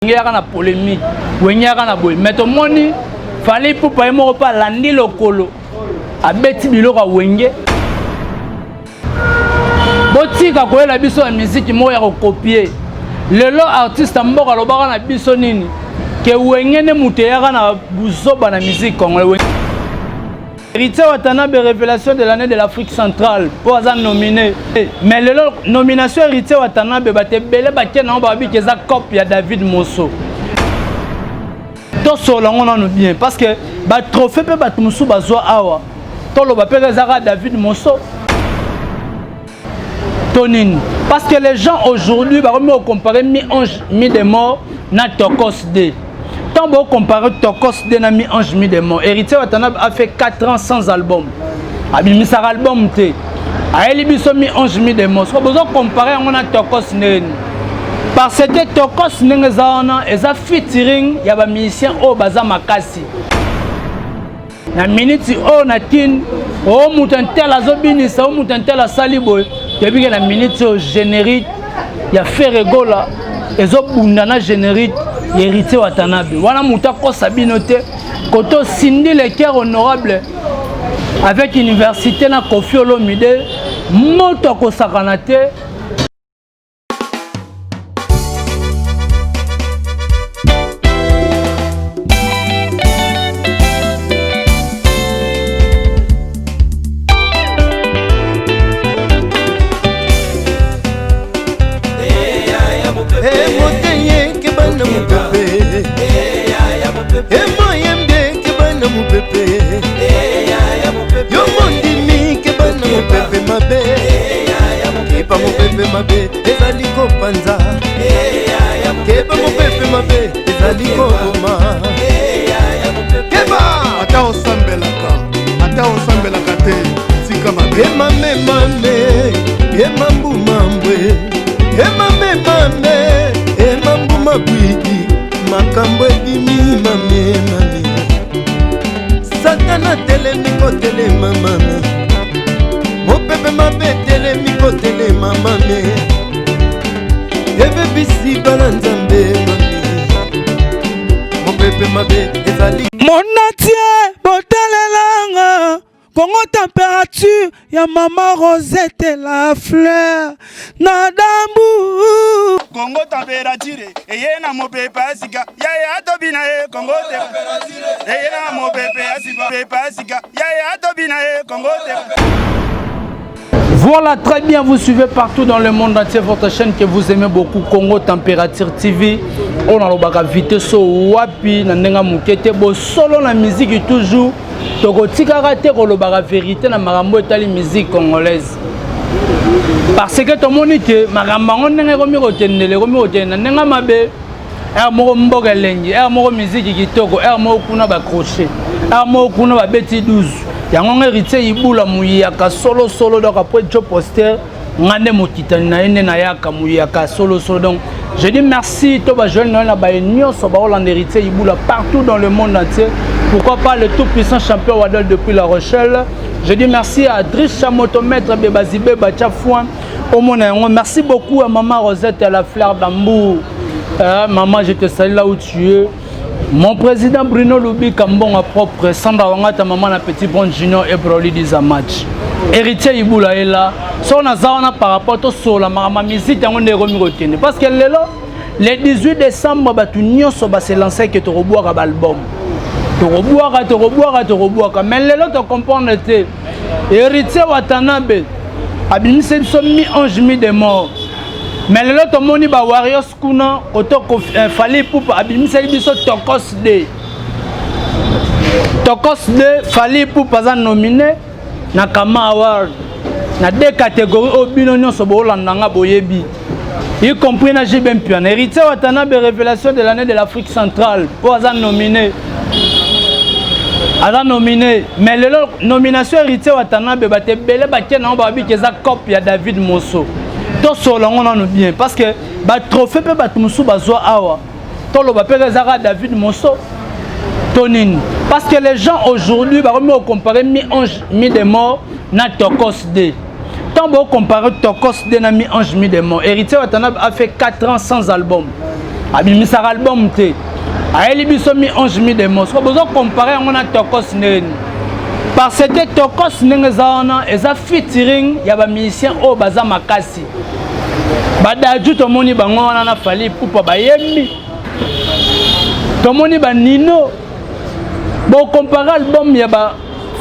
Wenge yaka na polemique, wenge yaka na boye, mais tomoni Fally Ipupa ye moko mpe alandi lokolo, abeti biloko ya wenge. Botika koyela biso ya miziki moko ya kokopie. Lelo artiste ya mboka alobaka na biso nini? Ke wenge nde moto eyaka na buzoba na musique congolais. Héritier Watanabe, révélation de l'année de l'Afrique centrale, po aza nominé. Mais lelo nomination Héritier Watanabe bato ebele batie nango babi ke eza cop ya David Mosso. Tosolola yango nanu bien parce que ba trophée mpe bato mosusu bazwa awa toloba mpe eza kaka David Mosso to nini, parce que les gens aujourd'hui bakomi kocompare mi ange mi démon na Tokos D. Tant bo comparer Tokos D na mi ange mi démon, Héritier Watanabe a fait 4 ans sans album, abimisaka album te, ayeli biso mi ange mi démon. Soki bozo comparer yango na Tokos ndeni, parce que Tokos ndenge eza wana eza featuring ya bamusicien oyo baza makasi na miniti oyo na Kin. O moto intel azobinisa, o moto intel asali boye, toyebi ke na miniti oyo générique ya Ferre Gola ezobunda na générique ya Héritier Watanabe. Wana moto akosa bino te. Kote osindi le cœur honorable avec université na Koffi Olomide, moto akosakana te. Yo mondimi keba na mopepe mabe, keba mopepe mabe ezali kopanza, keba mopepe mabe ezali koboma, keba. Ata osambelaka, ata osambelaka te, tika mabe. Emame mame, emambumambwe, emame mame, emambuma bwiki, makambo ebimi mame mame. Satana telemi kotelema mame, mopepe mabe telemi kotelema mame, ebebisi bana Nzambe mame, mopepe mabe ezali. Monatie botalelanga Congo température ya mama Rosette la fleur na dambu. Congo température eye na mopepe ya sika yaya atobina ye. Congo te eye na mopepe ya sika, pepe ya sika yaya atobina ye. Congo te. Voilà, très bien, vous suivez partout dans le monde entier votre chaîne que vous aimez beaucoup, Congo Température TV. On a le vitesse wapi, na ndenga mukete, bo solo na musique toujours. Tokotikaka te kolobaka vérité na makambo etali musique congolaise, parce que tomoni ke makambo yango ndenge ekomi kokendele, ekomi kokende na ndenge mabe. Ere moko mboka elengi, ere moko miziki kitoko, ere moko kuna bacrochet, ere moko kuna babeti 12. Yango nga Héritier Ibula muyaka solo solo. Donc après Joe Poster, nga nde mokitani na ye, nde nayaka muyaka solo solo. Donc je dis merci to bajeune na ye na baye nyonso baolanda Héritier Ibula partout dans le monde entier. Pourquoi pas le tout puissant champion Wadol depuis La Rochelle. Je dis merci à Driss Chamoto, maître Bebazibe Bacha Foin omona yango. Merci beaucoup à maman Rosette à la fleur d'amour. Maman, je te salue là où tu es. Mon président Bruno Lubika Mbonga propre, Sandra Wangata, maman na petit bon junior et Broly Diza match. Héritier Ibula est là. So na zawana par rapport to sola ma musique yango nde ekomi kokende. Parce que lelo le 18 décembre bato nyonso ba se lancer ke tokobwaka ba album. Tokobwaka, tokobwaka, tokobwaka. Mais lelo to comprendre te. Héritier Watanabe abimisi biso mi ange mi de mort. Mais lelo tomoni ba Warriors kuna koto Fally Ipupa abimisaki biso Tokos D. Tokos D, Fally Ipupa aza nominé na Kama Award na deux catégories oyo bino nyonso boolanda nga boyebi, y compris na JB Mpiana. Héritier Watanabe, révélation de l'année de l'Afrique centrale, po aza nominé, aza nominé. Mais lelo nomination Héritier Watanabe bato ebele batie nango babi ke eza cop ya David Mosso. Tosolola yango nanu bien parce que batrophée mpe bato mosusu bazwa awa toloba mpe eza kaka David Mosso to nini, parce que les gens aujourd'hui bakomi kocompare mi ange mi démon na Tokos D. Tant bo comparer Tokos D na mi ange mi démon, Héritier Watanabe a fait 4 ans sans album. Abimisaka album te, ayeli biso mi ange mi démon. Soko bozo comparer yango na Tokos ndeni, parce que Tokos ndenge eza wana, eza featuring ya bamusicien oyo baza makasi. Badadju tomoni bango wana na Fally Ipupa bayembi, tomoni banino. Bocompare album ya ba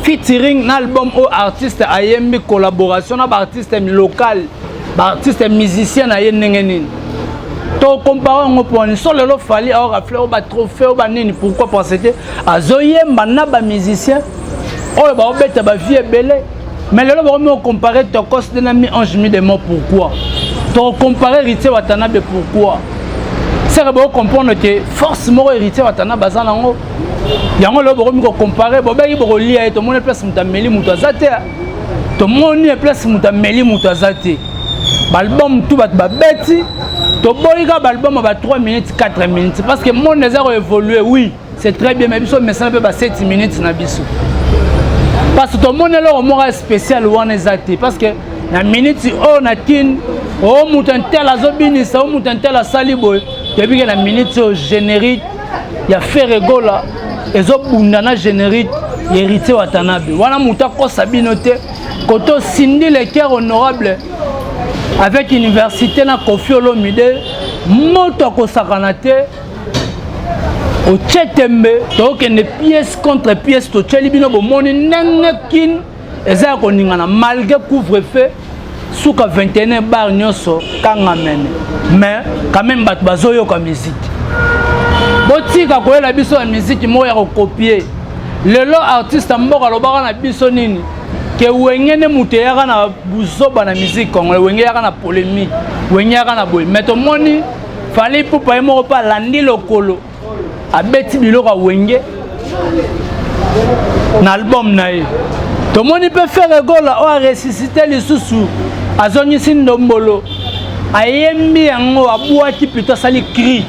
featuring na album oyo artiste ayembi collaboration na baartiste local, baartiste musicien na ye, ndenge nini tokompare yango? Mponi so lelo Fally aorafle oyo batrophée oyo banini, pourquoi? Parce que azoyemba na bamusicien oyo baobeta bavie ebele. Mais lelo bakomi kocompare Tokos nde na mi ange mi démon. Pourquoi tokocompare Héritier Watanabe? Pourquoi? Seke bokocomprendre ke force moko Héritier Watanabe aza nango, yango lelo bokomi kocompare. Bobengi bokolia ye, tomoni place moto ameli moto aza te, tomoni place moto ameli moto aza te. Baalbum tu bato babeti, toboyi kaka baalbum ya ba 3 minutes, 4 minutes, parce que monde eza koévolue. Oui, c'est très bien, mais biso mesana mpe ba 7 minutes na biso, parce que tomoni eloko moko ya spécial wana eza te. Parce que na minute oyo na Kine, o moto intel azobinisa, o moto intel asali boye, toyebi ke na minute oyo générique ya Ferre Gola ezobunda na générique ya Héritier Watanabe. Wana moto akosa bino te. Koto Cindy Le Cœur honorable avec université na Koffi Olomide, moto akosakana te. Otie tembe, tokende pièce contre pièce. Totieli bino, bomoni ndenge Kine eza ya koningana malgré couvre feu suka 21 bar nyonso kangamene, mais quand même bato bazoyoka musique. Botika koyela biso ya musique moko ya kocopier. Lelo artiste ya mboka alobaka na biso nini? Ke Wenge nde moto eyaka na buzoba na musique congolais, Wenge eyaka na polémique, Wenge eyaka na boye. Mais tomoni Fally Ipupa ye moko mpe alandi lokolo, abeti biloko ya Wenge na album na ye. Tomoni mpe Ferre Gola oyo aressuscité lisusu, azongisi ndombolo, ayembi yango, abwaki plutôt, asali cri,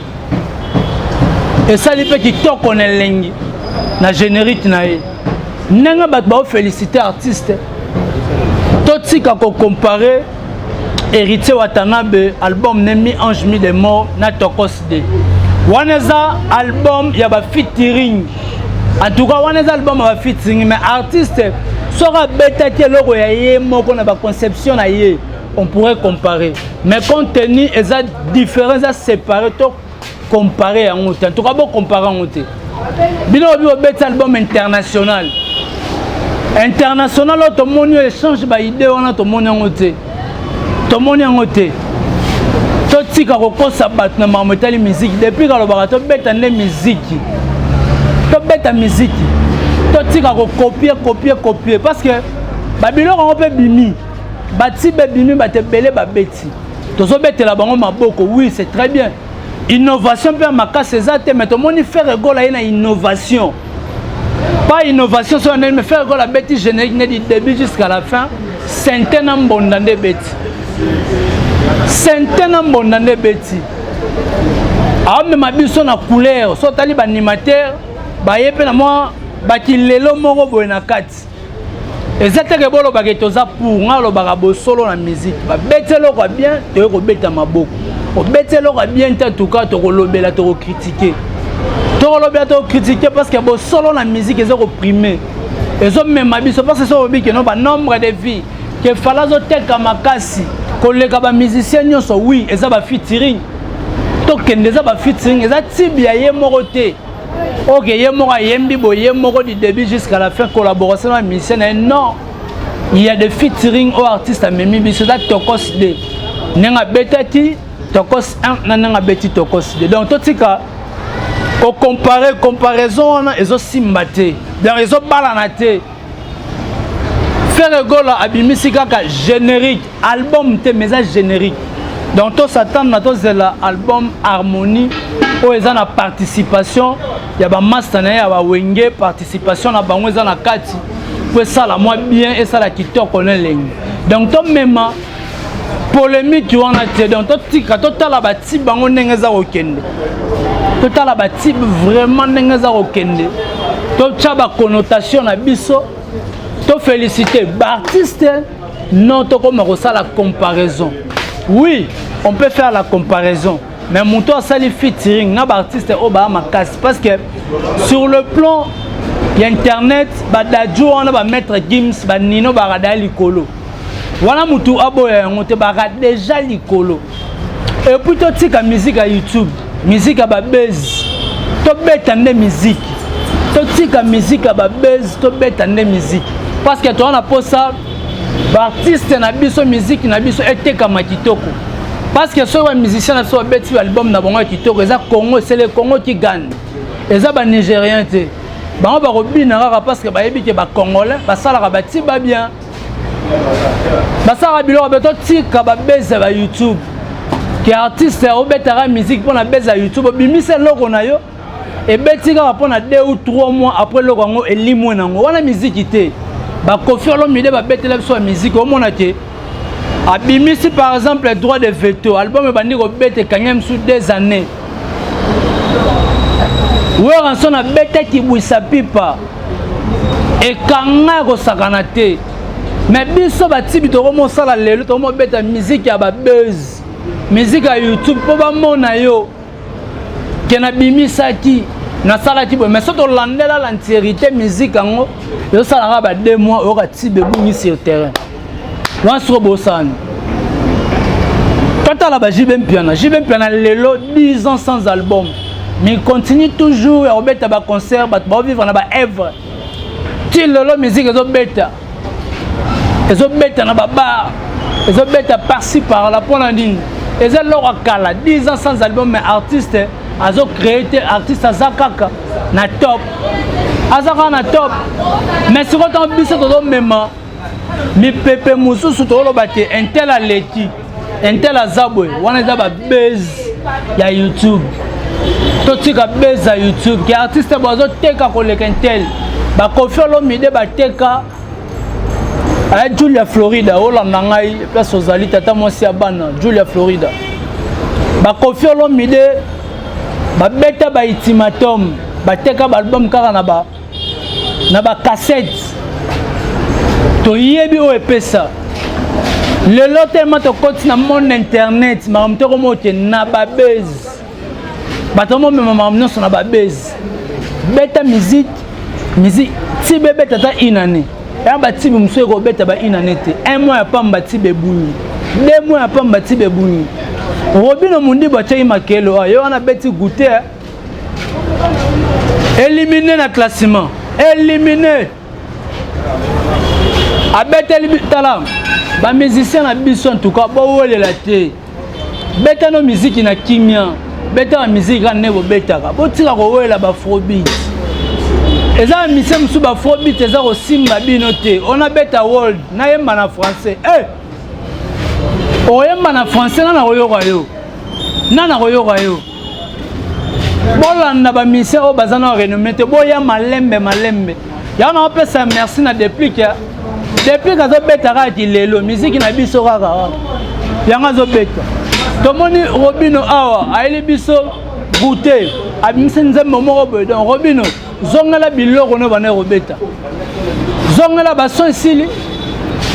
esali mpe kitoko na elengi na générique na ye. Ndenge bato baofélicité artiste, totika kocompare Héritier Watanabe album ne mi ange mi démon na Tokos D. Wana eza album ya bafeaturing. En tout cas, wana eza album ya bafeaturing, mais artiste soki abetaki eloko ya ye moko na baconception na ye, on pourrait comparer. Mais compte tenu eza différent, eza séparé, to comparer yango te. En tout cas, bocompare yango te. Bino obi bobeti album international, international oyo tomoni oyo échange baidée wana, tomoni yango te, tomoni yango te. Totika kokosa bato na makambo etali miziki. Depuis kalobaka tobeta nde miziki, tobeta miziki, totika kocopier, copier, copier, parce que babiloko yango mpe bimi, bati bebimi, bato ebele babeti, tozobetela bango maboko. Oui, c'est très bien. Innovation mpe ya makasi eza te, mais tomoni Ferre Gola ye na innovation, pas innovation so ndenge, mais Ferre Gola abeti générique ne du début jusqu'à la fin, synthé na mbonda nde ebeti, synthé na mbonda nde ebeti, aomema biso na couleur. So otali baanimateur baye mpe na mwa bakilelo moko boye na kati, eza teke bolobaka toza pour. Nga alobaka bosolo na musique, babeti eloko ya bien, toye kobeta maboko. Obeti eloko ya bien te, tuka tokolobela, tokocritiquer, tokolobela, tokocritiquer, parce que bosolo na musique eza koprimer, ezomema biso. Parce que so oyebi keno banombre de vie ke Fally azoteka makasi koleka bamusicien nyonso, oui, eza bafeaturing. Tokende, eza bafeaturing, eza tibe ya ye moko te. Ok, ye moko ayembi boye, ye moko du début jusqu'à la fin, collaboration na musicien na ye, non, il y a des featuring oyo artiste amemi biso. Eza Tokos 2 ndenge abetaki Tokos 1 na ndenge abeti Tokos 2. Donc totika kocompare, comparaison wana ezosimba te, donc ezobalana te. Ferre Gola abimisi kaka générique, album te, mais eza générique. Donc tosatendre na tozela album harmonie oyo eza na participation ya bamaster na ye ya bawenge, participation na bango eza na kati po esala mwa bien, esala kitoko na elengi. Donc tomema polémique wana te. Donc totika, totala batibe bango ndenge eza kokende, totala batibe vraiment ndenge eza kokende, totya baconnotation na biso, tofélicité baartiste. Non, tokoma kosala comparaison. Oui, on peut faire la comparaison. Mais moto asali featuring na baartiste oyo baa makasi, parce que sur le plan ya internet, badadju wana, bamaître Gims, banino bakada likolo wana, motu aboya yango te, baka déjà likolo. Et puis totika musique ya YouTube, musique ya babase, tobeta nde musique. Totika musique ya babase, tobeta nde musique, parce que toza na posa baartiste na biso, musique na biso etekama kitoko, parce que soki bamusicien na biso babeti baalbum na bango ya kitoko, eza Congo, c'est le Congo qui gagne, eza banigérien te. Bango bakobina kaka parce que bayebi ke bacongolais basalaka batiba bien, basalaka biloko be. Totika babase ya bayoutube, ke artiste obetaka musique mpona base ya YouTube, obimisa eloko na yo, ebeti kaka mpona 2 ou 3 mois, après eloko yango elimwe nango. Wana miziki te. Bakofi Olomide babetela biso ya miziki, omona ke abimisi par exemple Droit de veto, album ebandi kobeta, ekangi mosusu 2 années. Werrason abetaki Bwisa Pipa, ekanga ya kosakana te. Mais biso batibi tokomosala lelo, tokomobeta miziki ya babuzz, miziki ya YouTube mpo bamona yo ke nabimisaki, nasalaki boye. Mais so tolandela l'entièreté, musique yango ezosalaka ba 2 mois, oyoka tibe ebungi sur terrain wana. Soko bosani, totala ba JB Mpiana. JB Mpiana lelo 10 ans sans album, mais il continue toujours ya kobeta baconcert, bato baovivre na baœuvre ti lelo. Musique ezobeta, ezobeta na babar, ezobeta par-ci par-là. Mpona nini? Eza eloko ya kala, 10 ans sans album, mais artiste azocréer te, artiste aza kaka na top, aza kaka na top. Mais sikoyo ntango biso tozomema mipepe mosusu, toloba te un tel aleki, un tel aza boye, wana eza babase ya YouTube. Totika base ya YouTube ke artiste bo azoteka koleka un tel. Bakofi Olomide bateka aya. Julia Florida, olanda ngai place ozali, tata mwasi ya bana Julia Florida. Bakofi Olomide babeta baultimatum, bateka baalbum kaka na ba na bacassette. Toyebi oyo epesa lelo telema tokoti na monde internet, makambo tokomo oke na babase, bato momema makambo nyonso na babase. Beta musique, musique tibe ebeta ata une année ya batibe mosusu ekobeta ba une année te, un mois ya pamba tibe ebungi, 2 mois ya pamba tibe ebungi. Robino Mundibo atiaki makelo ye wana, abeti goûter, éliminé na classement, éliminé. Abeteli. Tala bamusicien na biso, en tout cas bowelela te, beta no miziki na kimia, beta bamiziki kaka nde bobetaka, botika kowelela baafrobeat. Eza na misie mosusu, baafrobeat eza kosimba bino te. Ona beta world, nayemba na français, hey! Oyemba na français, nga na koyoka yo, nga na koyoka yo. Bolanda bamusicien oyo baza na renommé te, boya malembe malembe. Yango na opesa merci na Déplique. Déplique azobeta kaka kilelo miziki na biso kaka wana, yango azobeta. Tomoni Robino awa ayeli biso goûter, abimisi nzembo moko boye. Donc Robino, zongela biloko no bana kobeta, zongela bason esili,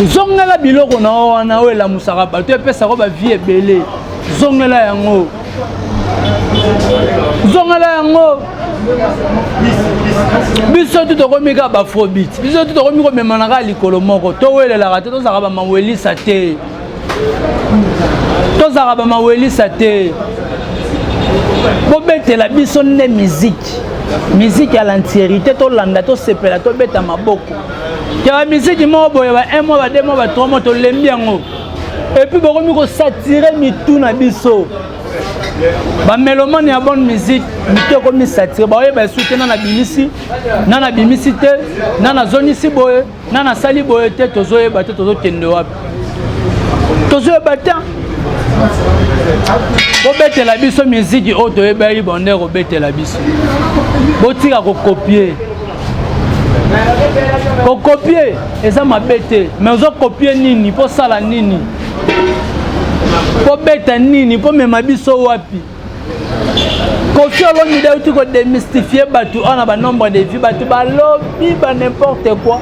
zongela biloko na yo wana oyo elamusaka bato, epesaka bavie ebele. Zongela yango, zongela yango. Biso tu tokomi kaka baafrobeat, biso tu tokomi komemana kaka likolo moko. Towelelaka te, tozalaka bamawelisa te, tozalaka bamawelisa te. Bobetela biso nde miziki, miziki ya l'entièreté, tolanda, tosepela, tobeta maboko. Ya bamiziki moko boye ba 1 mois, ba 2 mois, ba 3 mois, tolembi yango. Et puis bokomi kosatire mitu na biso bamélomane ya bonne musique, mitu ekomi saturé, baoyeba esu te na nabimisi, na nabimisi te, na nazongisi boye, na nasali boye te. Tozoyeba te tozokende wapi, tozoyeba te. Bobetela biso miziki oyo toyebaki bonde kobetela biso, botika kocopier. Kocopier eza mabe te, mais ozocopier nini? Mpo sala nini? Mpo beta nini? Mpo mema biso wapi? Kofi Olomide auti kodémystifie bato oyo na banombre de vues, bato balobi ba n'importe quoi.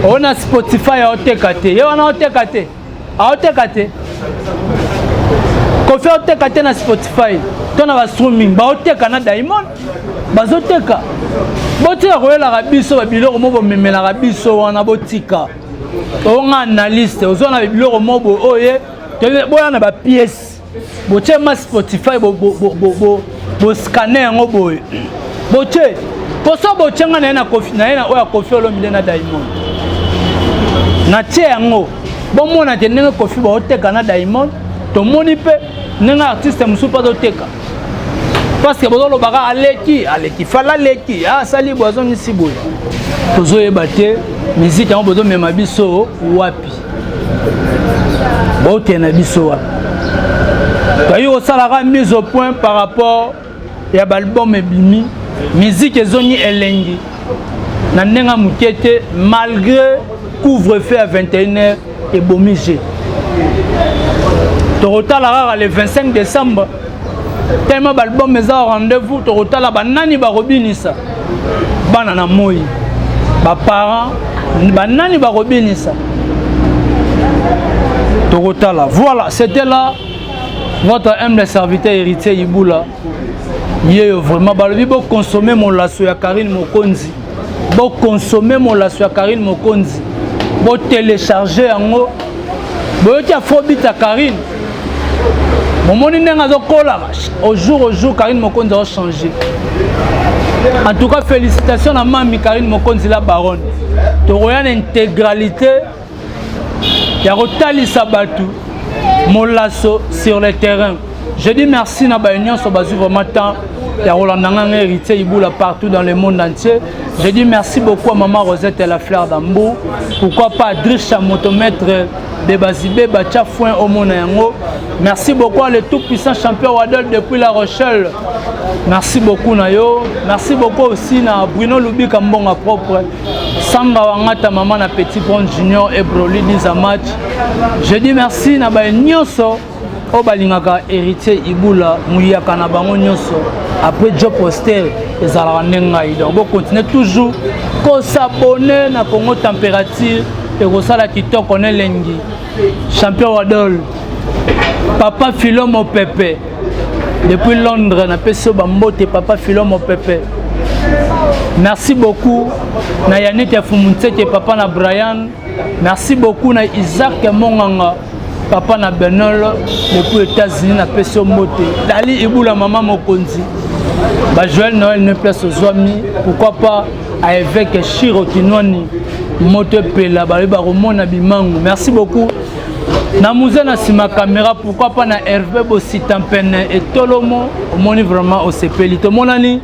Oyo na Spotify aoteka te, ye wana aoteka te, aoteka te. Koffi aoteka te na Spotify to na ba streaming, baoteka na Diamond, bazoteka. Botika koyelaka biso babiloko mo bomemelaka biso wana, botika. Onga analyste, ozwa na biloko mo boye oyo boya na bapièce, botie ma Spotify, boscanner yango boye, botie poso, botie nga na ye na Koffi, na ye na oyo ya Koffi Olomide na Diamond, natie yango, bomona te ndenge Koffi baoteka na Diamond. Tomoni mpe ndenge artiste mosusu mpe azoteka, parce que bozolobaka aleki, aleki Fally, aleki, asali boye, azongisi boye. Tozoyeba te miziki yango bozomema biso wapi, bokende na biso wapi. Toyei kosalaka mise au point par rapport ya baalbum ebimi, miziki ezongi elengi na ndenge moke te, malgré couvre-feu ya 21 heures ebomi je. Tokotala kaka le 25 décembre, tellement baalbum eza rendez-vous. Tokotala banani bakobinisa bana na moi, baparent banani bakobinisa, tokotala. Voilà, c'était là votre humble serviteur Héritier Ibula yeyo. Vraiment, balobi boconsommer molaso ya Karine Mokonzi, boconsommer molaso ya Karine Mokonzi, botélécharger yango. Boyoki afrobeat ya Karine, momoni ndenge azokola au jour. Karine Mokonzi azochanger. En tout cas, félicitations na mami Karine Mokonzi la baronne. Tokoya na intégralité ya kotalisa bato molaso sur le terrain. Je dis merci na bayo nyonso bazwi vraiment temps ya kolanda nganga Héritier Ibula partout dans le monde entier. Je dis merci beaucoup à maman Rosette la fleur d'Ambour, pourquoi pas Drisha motomètre de Bazibé Batia Foin omona yango. Merci beaucoup à le tout puissant champion Wadol depuis La Rochelle, merci beaucoup na yo. Merci beaucoup aussi na Bruno Lubika Mbonga propre, Samba Wangata, mama na Petit Pont Junior et Broly Dizamatch. Je dis merci na baye nyonso oyo balingaka Héritier Ibula, muyaka na bango nyonso. Après job poster ezalaka nde ngai. Donc bocontinue toujours kos'abonner na Congo Température, ekosala kitoko na elengi. Champion Wadol, papa Filo Mopepe depuis Londres, napesi yo bambote, papa Filo Mopepe. Merci beaucoup na Yannick ya Fumuntsete, papa na Brian. Merci beaucoup na Isaac Monganga, papa na Benol depuis États-Unis, napesi yo mbote. Dali Ibula, mama mokonzi, bajoel Noël ne place ozwami, pourquoi pas à évêque Shiro Kinwani, moto epela, balobi bakomona bimangu. Merci beaucoup na muze na nsima caméra, pourquoi pas na Hervé Bosita Mpene etolomo. Omoni vraiment osepeli, tomonani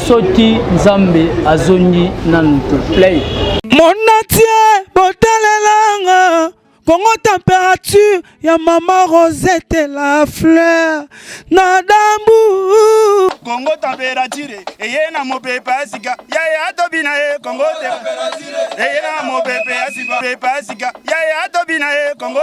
soki Nzambe azongi nanu te. Play. Monatie botalelanga Kongo Température ya mama Rosette la fleur na dambu. Kongo Température eye na mopepe ya sika, yaya tobina ye. Kongo eye na mopepe ya sika, pepe ya sika, yaya tobina ye. Kongo.